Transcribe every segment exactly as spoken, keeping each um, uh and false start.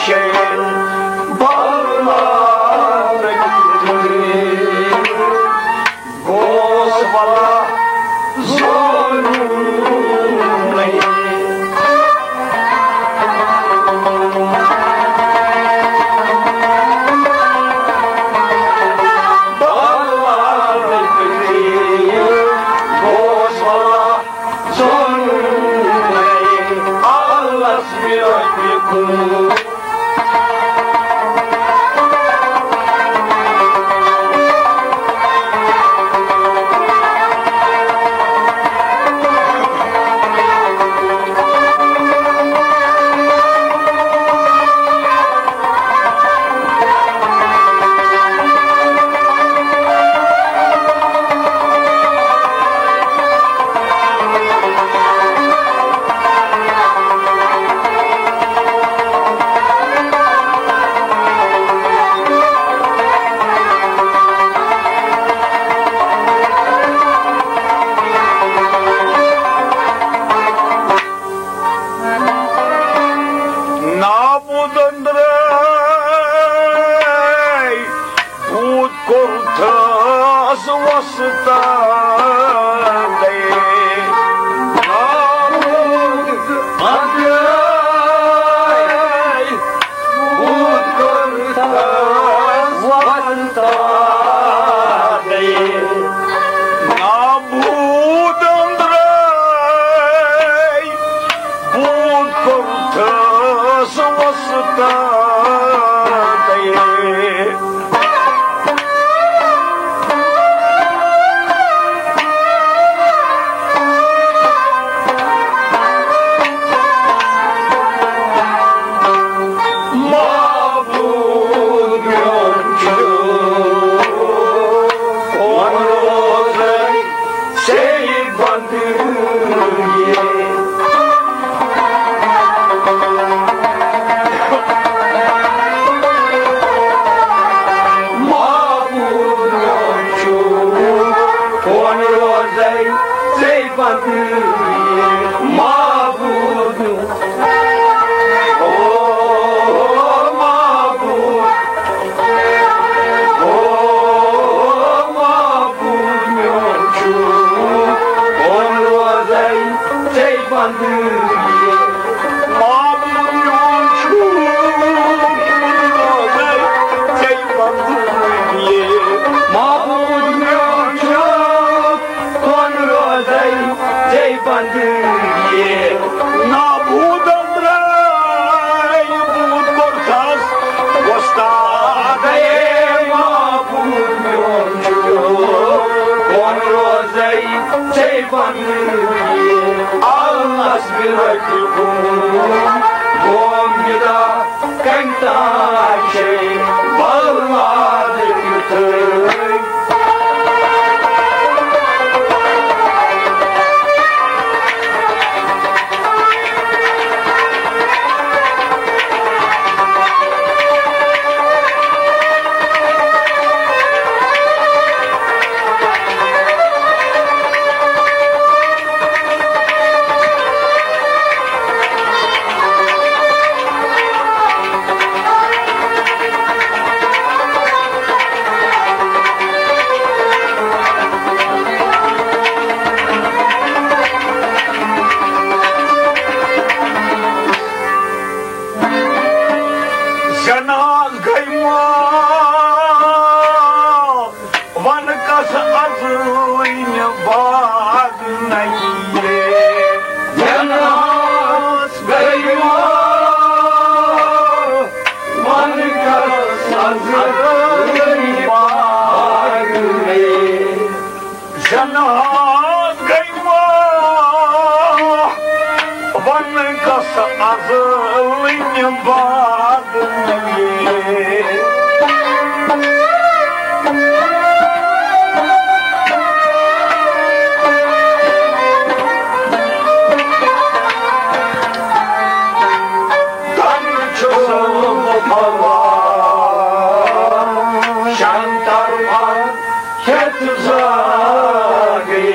شیء بلا گوس ولا زونُن۔ بلا گوس ولا زونُن۔ اللہ سبحانہ۔ نابود أنٛدرے بوٗد کوٚرتھس وۄستادے۔ نابود أنٛدرے بوٗد کوٚرتھس وۄستادے۔ نابود أنٛدرے بوٗد کوٚرتھس وۄستادے۔ معبود میون چھُ، کون روزے ژےٚ بندگی۔ معبود میون چھُ، کون روزے ژےٚ بندگی۔ معبود، او معبود، او معبود میون چھُ، کون روزے ژےٚ بندگی۔ معبود میون چھُ، کون روزے ژےٚ بندگی۔ معبود میون چھُ، کون روزے ژےٚ بندگی۔ نابود أنٛدرے بوٗد کوٚرتھس وۄستادے۔ معبود میون چھُ، کون روزے ژےٚ بندگی۔ اللہ سبحانہ۔ گوم گدا کمہِ تام چھے بلواد تیُتھُے۔ زناز گٔے ماں، وَن کَس اَزٕلٕنۍ باگ نَیہِ۔ زناز گٔے ماں، وَن کَس اَزٕلٕنۍ باگ نَیہِ۔ زناز گٔے ماں، وَن کَس اَزٕلٕنۍ باگ نَیہِ۔ تَن چھُ سُہ پھۄلان شان طرفہٕ کھٮ۪تھ زاگے۔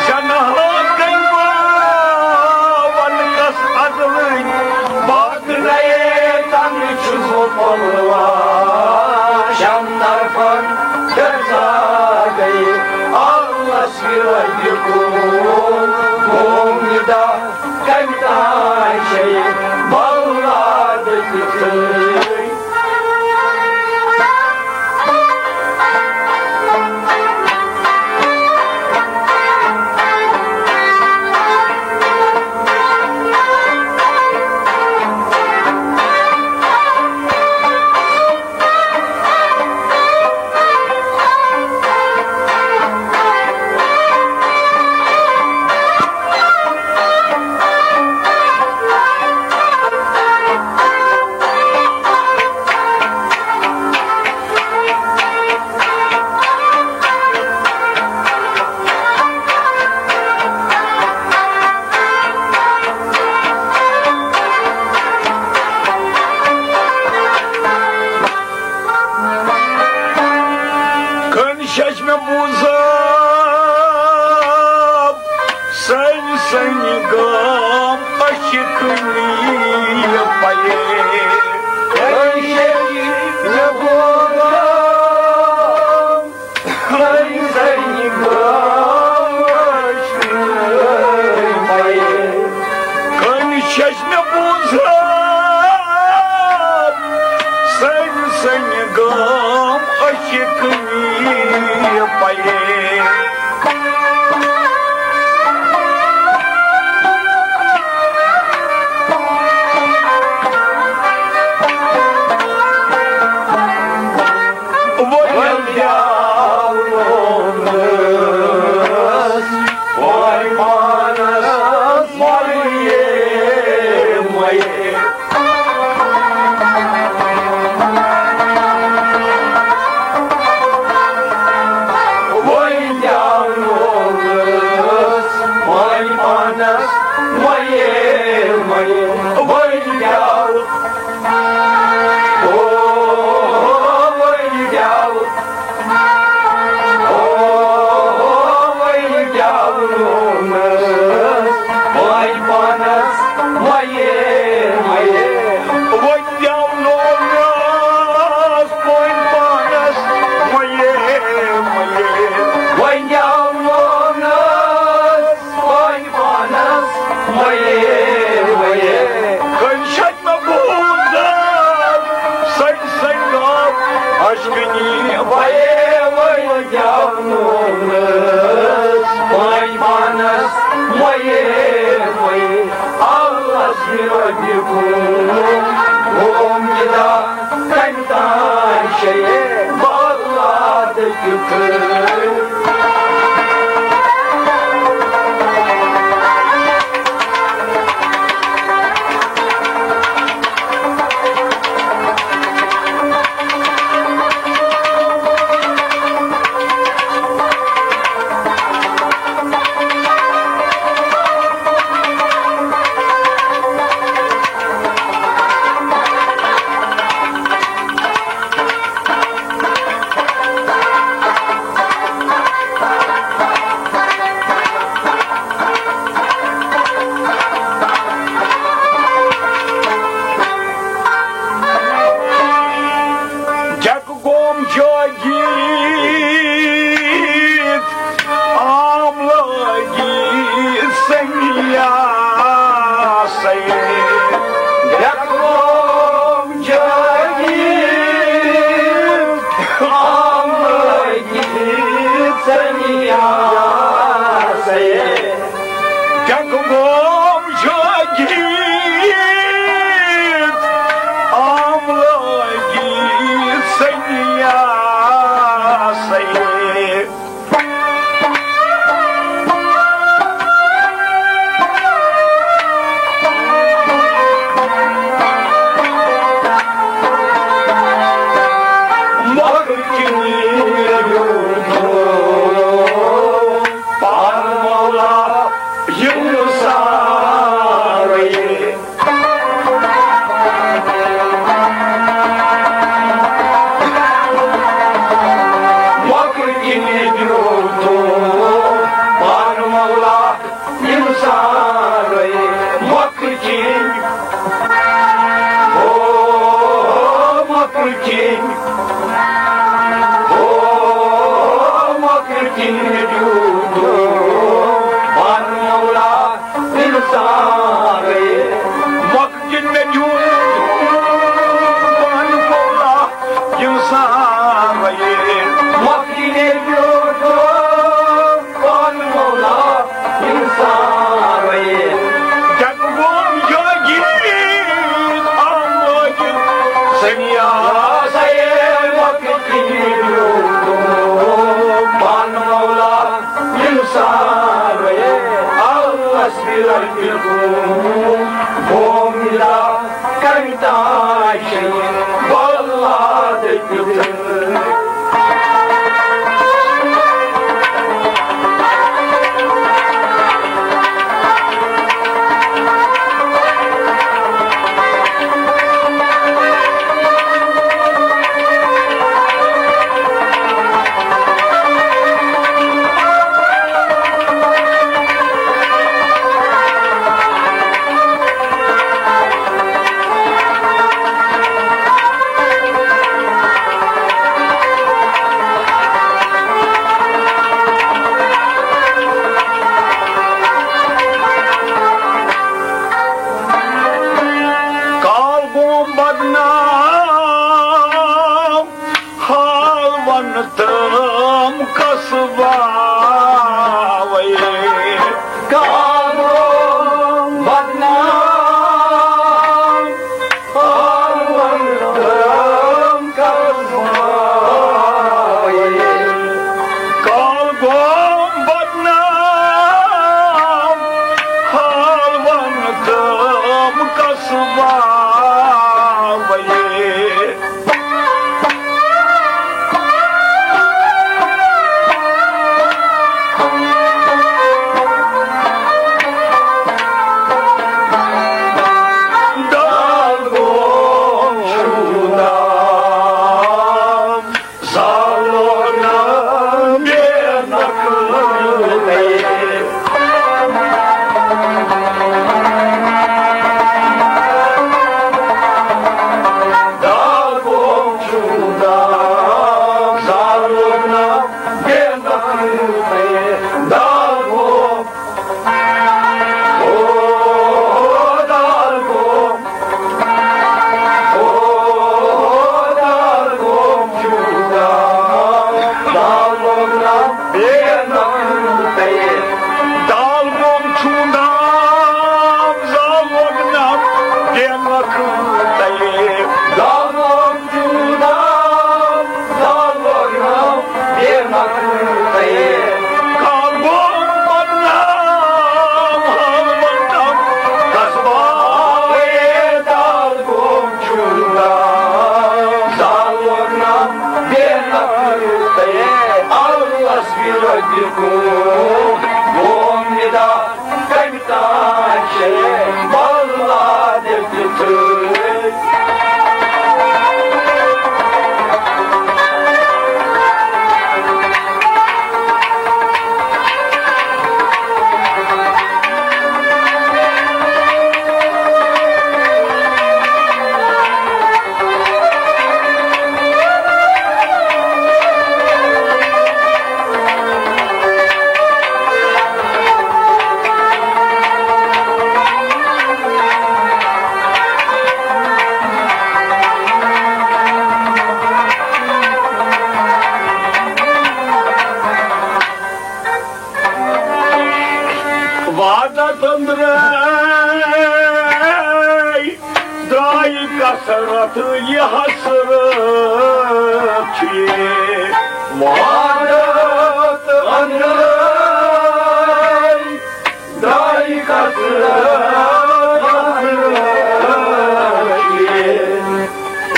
زنہٕ ہٲکۍ باون کس ازلٕنۍ، باغ نَیے تن چھُس بہٕ پلوان۔ شم طرفن درزا گٔے، آلس یہِ رۄبہِ کُن، موم ندا کمہِ تام چھے بولاد تِژھٕے۔ کٔنۍ چھَچ مےٚ بوٗزان، سٔنۍ سٔنۍ گام اَسہِ کٕنی پَیے۔ کٔنۍ چھَچ مےٚ بوٗزان، سٔنۍ سٔنۍ گام اَسہِ کٕنی پَیے۔ کٔنۍ چھَچ مےٚ بوٗزان، سٔنۍ سٔنۍ گام اَسہِ کٕنی پَیے۔ وۄنۍ زیونُس، وۄنۍ پانَس، وۄنۍ یے مَیے۔ وۄنۍ زیونُس، وۄنۍ پانَس، وۄنۍ یے مَیے۔ وۄنۍ زیو، او، وۄنۍ زیو۔ او، وۄنۍ زیونُس، وۄنۍ پانَس، وۄنۍ یے، وۄنۍ یے۔ وۄنۍ زیونُس، وۄنۍ پانَس، وۄنۍ یے، وۄنۍ یے۔ وۄنۍ زیونُس، وۄنۍ پانَس، وۄنۍ یے، وۄنۍ یے۔ کٔنۍ چھَچ مےٚ بوٗزان، سٔنۍ سٔنۍ گام اَسہِ کٕنی پَیے۔ وۄنۍ زیونُس، وۄنۍ پانَس، وۄنۍ یے، وۄنۍ یے۔ آلس یہِ رۄبہِ کُن، وۄنۍ یہِ دا کَمہِ تام چھے بولاد تیُتھُے۔ ڈٮ۪کہٕ گوم جٲگیٖر، عام لٲگیٖر سنیا سید۔ ڈٮ۪کہٕ گوم جٲگیٖر، عام لٲگیٖر سنیا سید۔ ڈٮ۪کہٕ گوم جٲگیٖر، عام لٲگیٖر سنیا سید۔ کِنۍ، ہو، مۄکھرِ کِنۍ مےٚ دیُت پان مولا اِنسانَے۔ مۄکھرِ کِنۍ مےٚ دیُت پان مولا اِنسانَے۔ مۄکھرِ کِنۍ مےٚ دیُت پان مولا اِنسانَے۔ جگ گوم جاگیر تھاو لٲگِتھ سنیاسے۔ مۄکھرِ کِنۍ دیُت پان مولا اِنسانَے۔ الس برب الکون گوم ندا کمہِ تاشہِ واللہ دٔپِتھ۔ کال گوم بدنام، حال ون تم کس باوے۔ کال گوم بدنام، حال ون تم کس باوے۔ کال گوم بدنام، حال ون تم کس باوے۔ دال گوم چھُ نام، زال لوگ نام، بے مخلوق تیے۔ دال گوم چھُ نام، زال لوگ نام، بے مخلوق تیے۔ کال گوم بدنام، حال ونتم کس باوے۔ دال گوم چھُ نام، زال لوگ نام، بے مخلوق تیے۔ الس برب الکون گوم ندا کمہِ تاشہِ واللہ دٔپِتھ۔ وعدت أنٛدرے درٛاے کثرت یہِ حسرت چھِ۔ وعدت أنٛدرے درٛاے کثرت یہِ حسرت چھِ۔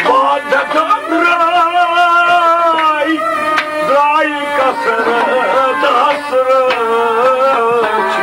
وعدت أنٛدرے درٛاے کثرت حسرت چھِ۔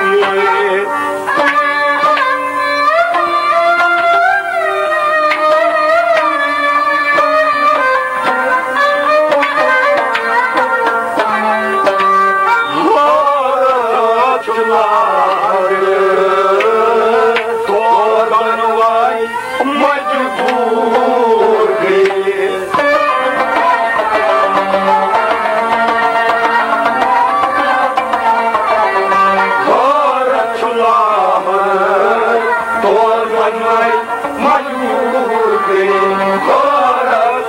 مجبور گٔے غارت،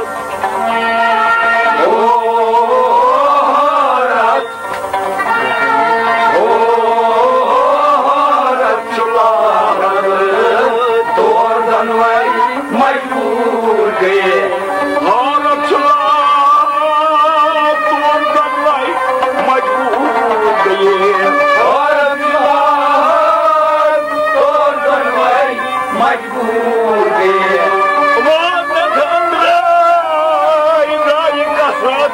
غارت، غارت چھُ لارت، تور دۄنوَے مجبور گٔے۔ غارت چھُ لارت، تور دۄنوَے مجبور گٔے۔ غارت چھُ لارت، تور دۄنوَے مجبور گٔے۔ وانَتھ أنٛدرَے درٛایہِ کثرت،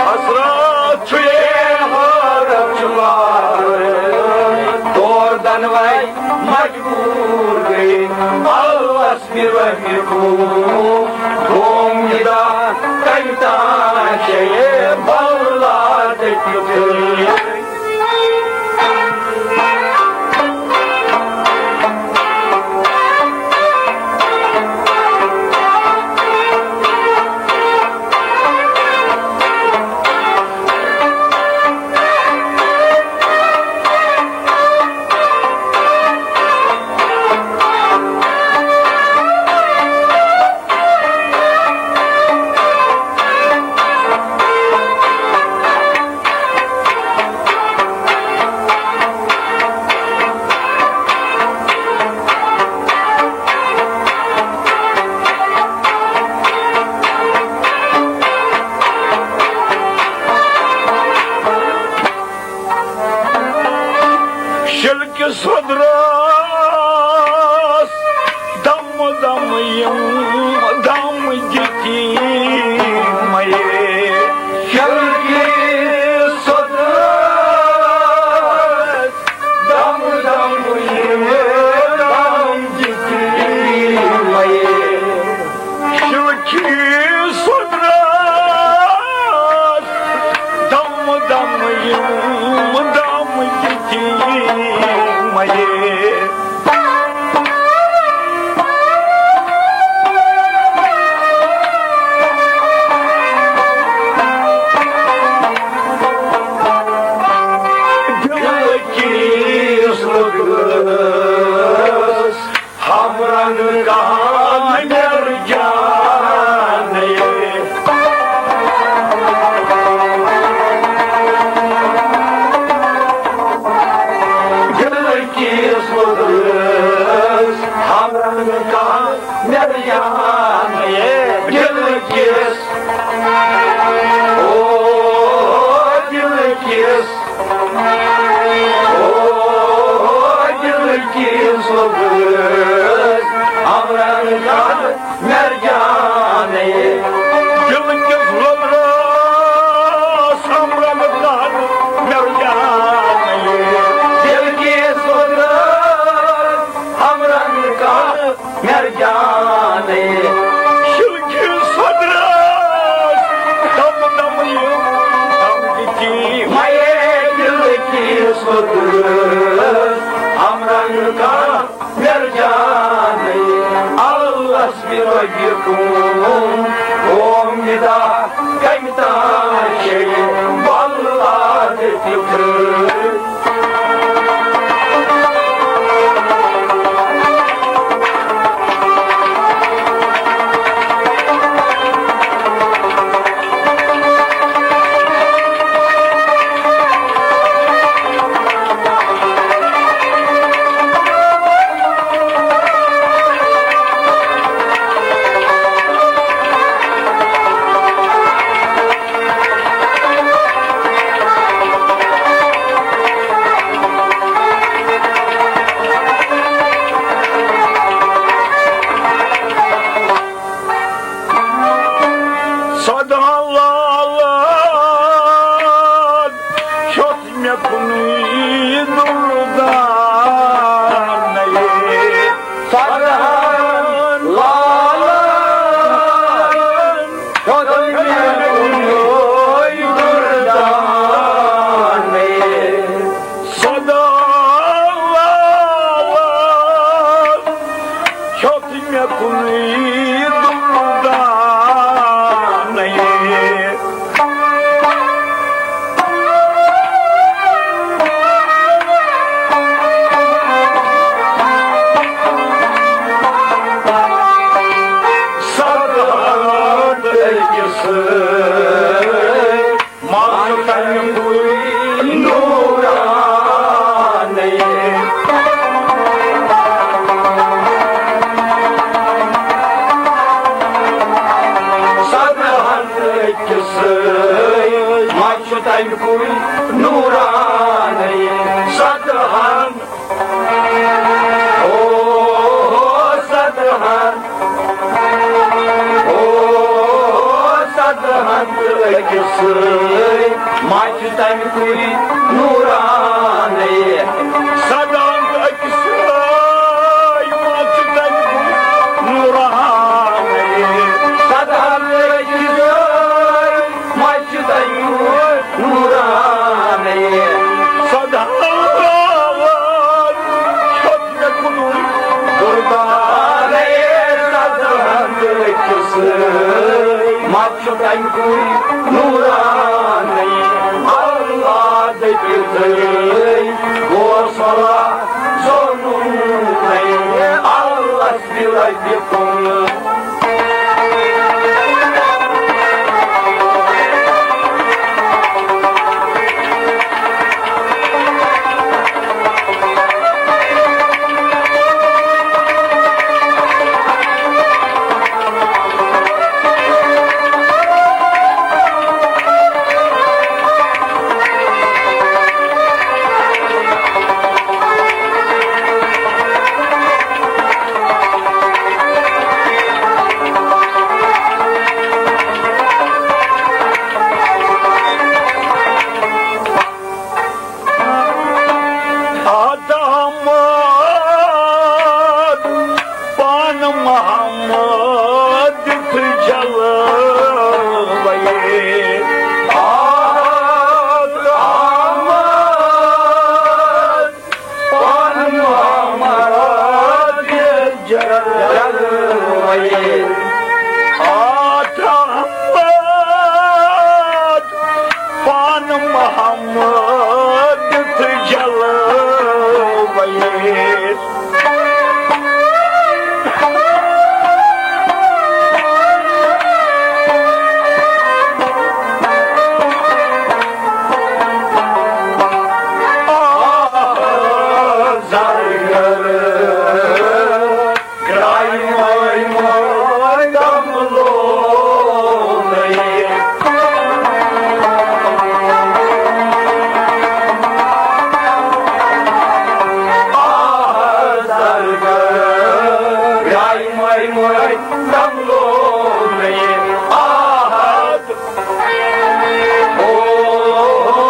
حسرت چھُ یہِ۔ غارت چھُ لارت، تور دۄنوَے مجبور گٔے۔ اللہ مےٚ رۄبہِ قوم، قوم نِدا کَمہِ تام چھے بَلاد کیُتھُے۔ شِلکہِ سوٚدرَس دم دم یِم دم دِتی مَے۔ شِلکہِ سوٚدرَس دم دم یِم دم دِتی مَے۔ شِلکہِ سوٚدرَس دم دم یِم دم دِتی مَے۔ دِلہٕ کِس سوٚدرَس ہمرنگ کانٛہہ مےٚ جانَے۔ دِلہٕ کِس سوٚدرَس ہمرنگ کانٛہہ مےٚ جانَے۔ دِلہٕ کِس، او دِلہٕ کِس او دِلہٕ کِس سوٚدرَس ہمرنگ کانٛہہ مےٚ جانَے۔ دِلہٕ کِس سوٚدرَس ہمرنگ کانٛہہ مےٚ جانَے۔ دِلہٕ کِس سوٚدرَس ہمرنگ کانٛہہ مےٚ جانَے۔ شِلکہِ سوٚدرَس دم دم یِم دم دِتی مَے۔ دِلہٕ کِس سوٚدرَس ہمرنگ کانٛہہ مےٚ جانَے۔ اللہ مےٚ رۄبہِ قوم، قوم نِدا کَمہِ تام چھے بَلاد کیُتھُے۔ سداہ لالن ہیوٚت مےٚ کُنُے دُردانَے۔ سداہن لالن ہیوٚت مےٚ کُنُے دُردانَے۔ سداہ لالن ہیوٚت مےٚ کُنُے دُردانَے۔ سۭتۍ، ما چھُ تَمیُک نوٗرانٕے۔ صدہن أکِس سۭتۍ، ما چھُ تَمیُک نوٗرانٕے۔ صدہن او، صدہن، او، صدہن تہٕ أکِس سۭتۍ، ما چھُ تَمیُک نوٗرانٕے۔ صدہن تہٕ أکِس سۭتۍ، ما چھُ تَمیُک نوٗرانٕے۔ صدہن تہٕ أکِس سۭتۍ، ما چھُ تَمیُک نوٗرانٕے۔ صدہن چھوٚک مےٚ کُنُے دُردانَے۔ صدہن تہٕ أکِس سۭتۍ، ما چھُ تَمیُک نوٗرانٕے۔ اللہ دٔپِتھٕے گوس ولا زونُن نَے۔ اللہ رۄپیہِ کُن۔ آد احمد پان محمد تہٕ جلوے۔ آد احمد پان محمد جلوے۔ آد احمد پان محمد تہٕ جلوے۔ آہ، زرگر۔ گرٛایہِ مٲے مٲے دم لوگے۔ آہ زرگر، گرٛایہِ مٲے مٲے دم لوگے۔ آہ، او، آہ،